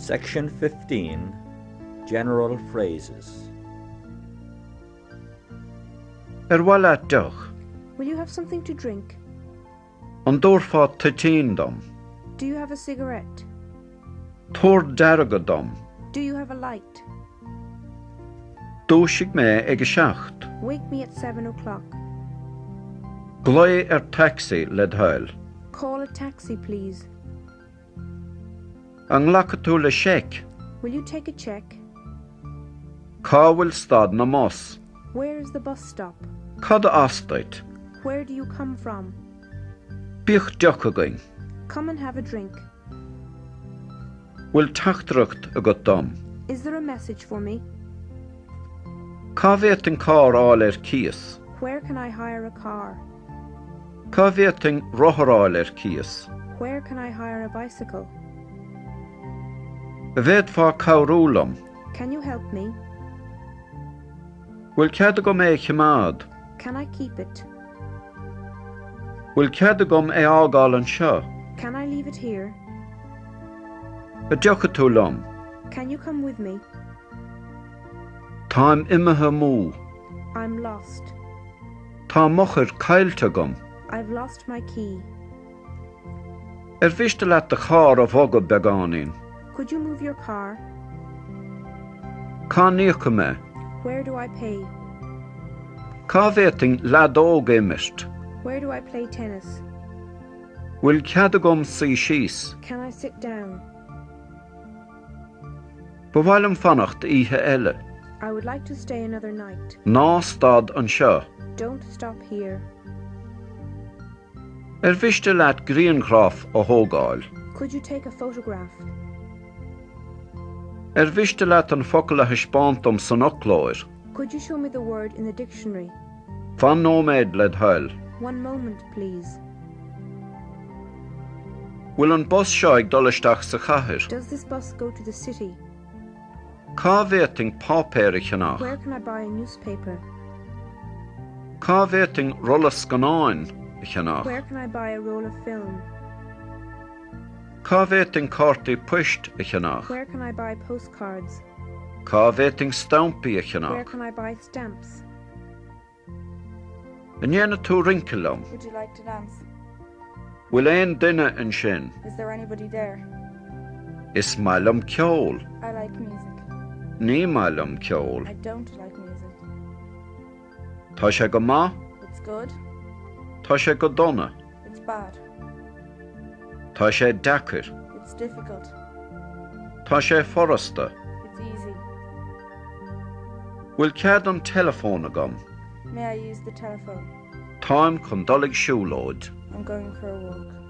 Section 15 General Phrases. Ar mhaith leat deoch? Will you have something to drink? An dtabharfá toitín dom? Do you have a cigarette? Tabhair deargadh dom. Do you have a light? Dúisigh mé ag a 7. Wake me at 7 o'clock. Glaoigh ar taxi, le do thoil. Call a taxi, please. An nglacfaidh tú le seic? Will you take a cheque? Cá bhfuil stad na mbus? Where is the bus stop? Cad as duit? Where do you come from? Bíodh deoch againn. Come and have a drink. Bhfuil teachtaireacht agat dom? Is there a message for me? Cá bhféadfainn carr a fháil ar cíos? Where can I hire a car? Cá bhféadfainn rothar a fháil ar cíos? Where can I hire a bicycle? An bhféadfá cabhrú liom? Can you help me? Bhfuil cead agam é a choimeád? Can I keep it? Bhfuil cead agam é a fhágáil anseo? Can I leave it here? An dtiocfaidh tú liom? Can you come with me? Táim imithe amú. I'm lost. Tá m'eochair caillte agam. I've lost my key. Ar mhiste leat do charr a bhogadh beagáinín? Could you move your car? Cá n-íocfaidh mé? Where do I pay? Cá bhféadfainn leadóg a imirt? Where do I play tennis? Bhfuil cead agam suí síos? Can I sit down? Ba mhaith liom fanacht oíche eile. I would like to stay another night. Ná stad anseo. Don't stop here. Ar mhiste leat grianghraf a thógáil? Could you take a photograph? Ar mhiste leat an focal a thaispeáint dom san fhoclóir? Could you show me the word in the dictionary? Fan nóiméad, led thoil. One moment, please. Bhfuil an bus seo ag dul isteach sa chathair? Does this bus go to the city? Cá bhféadfainn páipéar a cheannach? Where can I buy a newspaper? Cá bhféadfainn rolla scannáin a cheannach? Where can I buy a roll of film? Cá bhféadfainn cártaí poist a cheannach? Where can I buy postcards? Cá bhféadfainn stampaí a Where cheannach? can I buy stamps? An ndéanfaidh tú rince liom? Would you like to dance? Bhfuil aon duine ansin? Is there anybody there? Is maith liom ceol. I like music. Ní maith liom ceol. I don't like music. Tá sé go maith. It's good. Tá sé go dona. It's bad. Tá sé deacair. It's difficult. Tá sé furasta. It's easy. Bhfuil cead an teileafóin agam? May I use the telephone? Táim chun dul ag siúlóid. I'm going for a walk.